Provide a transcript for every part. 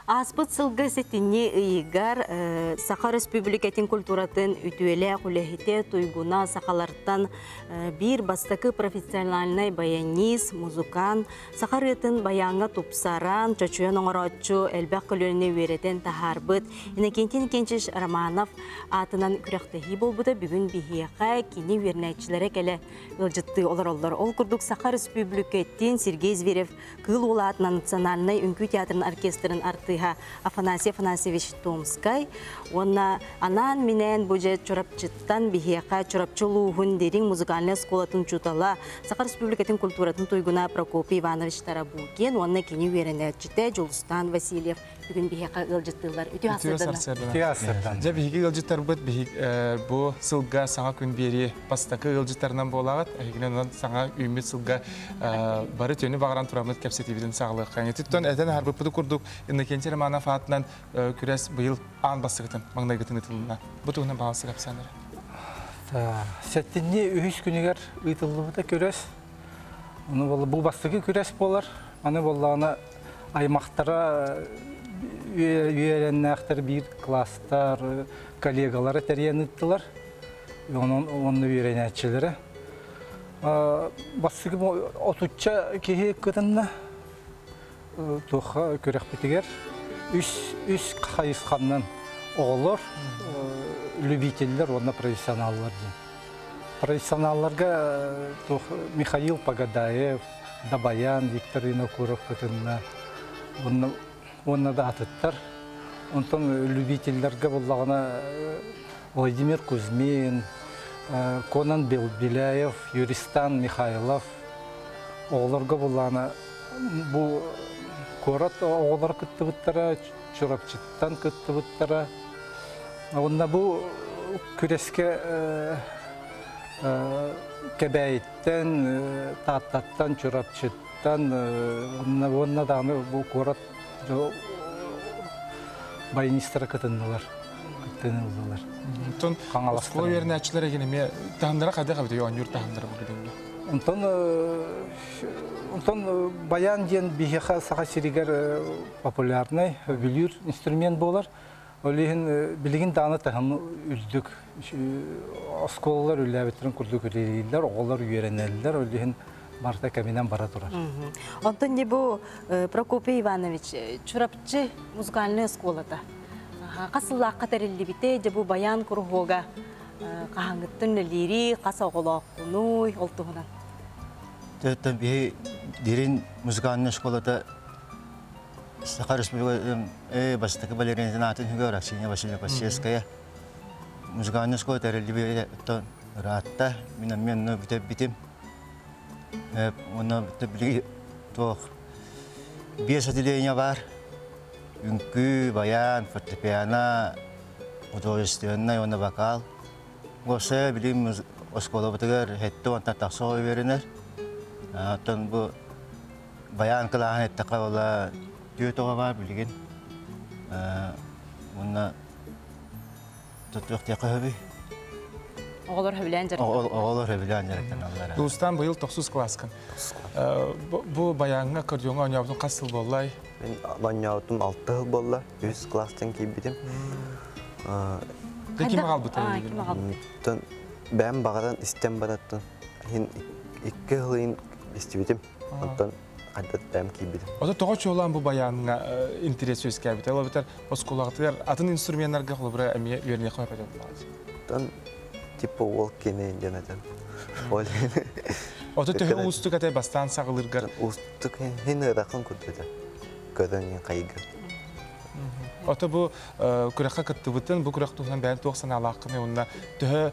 Ааспыт сылга сэтинньи ыйыгар Саха Өрөспүүбүлүкэтин культуратын үтүөлээх үлэһитэ Туйгуна сахалартан биир бастакы профессиональнай баянист, музыкант, саха ырыатын баяҥҥа тупсаран, чочуйан оҥорооччу, элбэх көлүөнэни үөрэтэн таһаарбыт Иннокентий Иннокентьевич Романов аатынан күрэхтэһии буолбута. Бүгүн биһиэхэ кини үөрэнээччилэрэ кэлэ ыалдьыттыы олороллор. Ол курдук Саха Өрөспүүбүлүкэтин Сергей Зверев Кыыл Уола аатынан национальнай үҥкүү театрын оркестрын артыыһа Афанасий Афанасьевич Томскай уонна анаан-минээн бу дьэ Чурапчыттан биһиэхэ Чурапчы улууһун Дириҥ музыкальнай оскуолатын учуутала, Саха Республикатын культуратын туйгуна Прокопий Иванович Тарабукин уонна кини үөрэнээччитэ Дьулустаан Васильев бүгүн биһиэхэ ыалдьыттыыллар. Үтүө сарсыарданан. Үтүө сарсыарданан. Дьэ, биһиги ыалдьыттарбыт бу сылга саҥа күн биэрии бастакы ыалдьыттарынан буолаҕыт. Эһигини онон саҥа үүммүт сылга бары үтүөнү баҕаран тураммыт кэпсэтиибитин саҕалыахха. Ититтэн этэн аһарбыппыт курдук Иннокентий Романов аатынан күрэс быйыл аан бастакытын маҥнайгытын ыытылынна. Бу туһунан баҕалсы кэпсээн эрэ. Сэттинньи үһүс күнүгэр ыытыллыбыта күрэс. Ону бу бастакы күрэс буолар. Аны буоллаҕына аймахтара үөрэннээхтэр биир класстар коллегалара тэрийэн ыыттылар. Онон онно үөрэнээччилэрэ. Бастакы отучча киһи кытынна туохха күрэхпитигэр үс үс хайысханнан оҕолор, любителлэр уонна профессионаллар диэн. Профессионалларга туох Михаил Погодаев, Дабайан, Виктор Винокуров кытынна уонна да атыттар. Онтон любителлэргэ буллаҕына Владимир Кузьмин, Конан Беляев, Юристан Михайлов оҕолорго буллаҕына бу куорат оҕолоро кыттыбыттара, Чурапчыттан кыттыбыттара. Уонна бу күрэскэ Кэбээйиттэн, Тааттаттан, Чурапчыттан уонна даҕаны бу куорат баянистара кытыннылар, кыттыыны ыллылар. Онтон оскуола үөрэнээччилэр эгин эмиэ таһымнара хайдах эбитий оонньуур таһымнара бу билиҥҥи? Онтон онтон баян диэн биһиэхэ Саха сиригэр популярнай, сөбүлүүр инструмент буолар. Ол иһин билигин даҕаны таһым үрдүк. Оскуолалар үлэлээбиттэрин курдук үлэлииллэр, оҕолор үөрэнэллэр, ол иһин барыта кэминэн бара турар. Онтон не бу Прокопий Иванович Чурапчы музыкальнай оскуолата хас сыллаахха тэриллибитэ, дьэ бу баян куруһуога хаһааҥҥыттан үлэлиирий, хас оҕолооххунуй, ол туһунан. Төттөн биһи Дирин музыкальнай школата Саха Республикатын бастакы балеринатын аатын үгөр Аксинья Васильевна Посельская музыкальная школа тэриллибитэ ыраатта. Мин эмиэ онно бүтэрбитим. Онно билиги туох биэс отделение бар. Үҥкүү, баян, фортепиано, художественнай уонна вокал. Уопсайа билим оскуолабытыгар хэттэ уонтан тахса оҕо үөрэнэр. Оттон бу Баян кылааһын эттэххэ буола түөрт оҕо баар билигин. Уонна туох диэххэ сөбүй? Оҕолор сөбүлээн дьарыктаналлар. Оҕолор сөбүлээн дьарыктаналлар. Дулустаан быйыл тохсус кылааскын. Бу баяҥҥа аккордеоҥҥа оонньообутун хас сыл буоллай? Мин оонньообутум алта сыл буолла. Үс кылаастан киирбитим. Ким аҕалбыта? Ким аҕалбыта? Бэйэм баҕаран истэн бараттан иһин икки сыл иһин истибитим. Онтон хайдах бэйэм киирбитим. Ото тоҕо чуолаан бу баяҥҥа интерес үөскээбитэ? Ол эбэтэр оскуолаҕытыгар атын инструменнарга холобура эмиэ үөрэниэххэ сөп этэ буоллаҕа. Оттон типа уол кини диэн этэн. Ол Ото төһө уустук этэ бастаан саҕалыыргар? Уустук хин ыарахан курдук этэ. Көрөн хайгы. Ото бу күрэххэ кыттыбытын, бу күрэх туһунан бэйэн туох санаалааххыный уонна төһө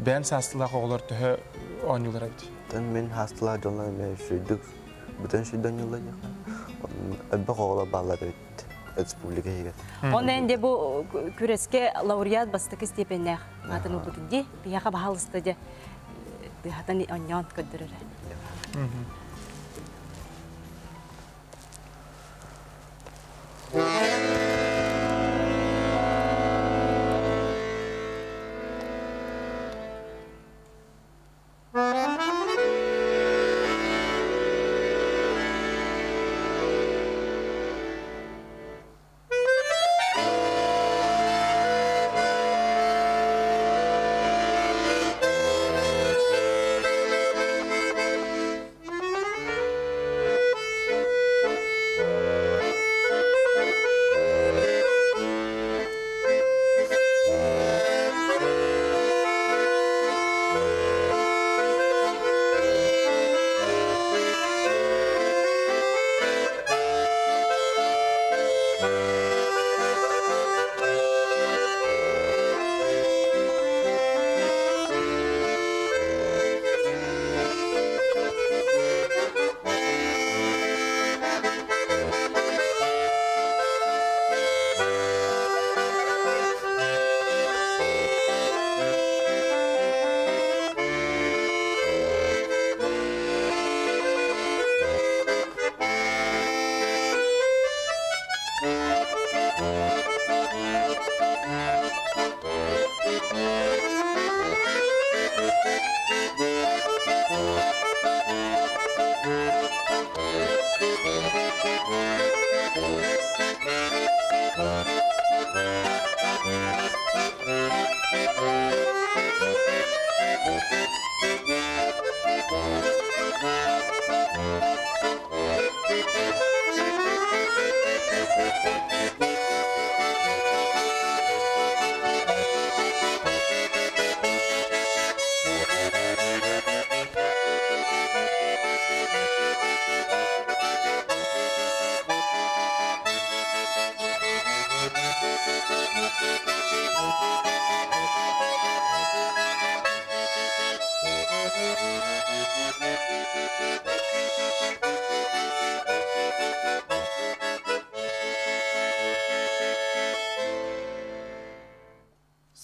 бэйэн саастыылаах оҕолор төһө оонньуулар эбит? Оттон мин хаастылаах дьоннор эмиэ үчүгэйдик бүтэн сүрдэнньэллэр диэххэ. Элбэх оҕолор бааллар эбит республика иһигэр. Онно энде бу күрэскэ лауреат бастакы степеннээх аатын ылбытын дии. Биһиэхэ баһаалыста дьэ тыаһатан онньоон көрдөрөрө.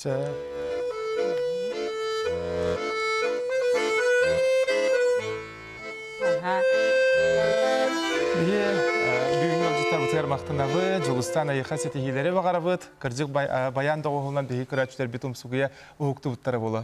Сөп. Биһи бүгүҥҥү ыалдьыттарбытыгар махтанабыт, Дьулустаан эйиэхэ ситиһиилэри баҕарабыт. Кырдьык баян доҕуһуолунан биһиги көрөөччүлэрбит умсугуйа уһуктубуттара буолуо.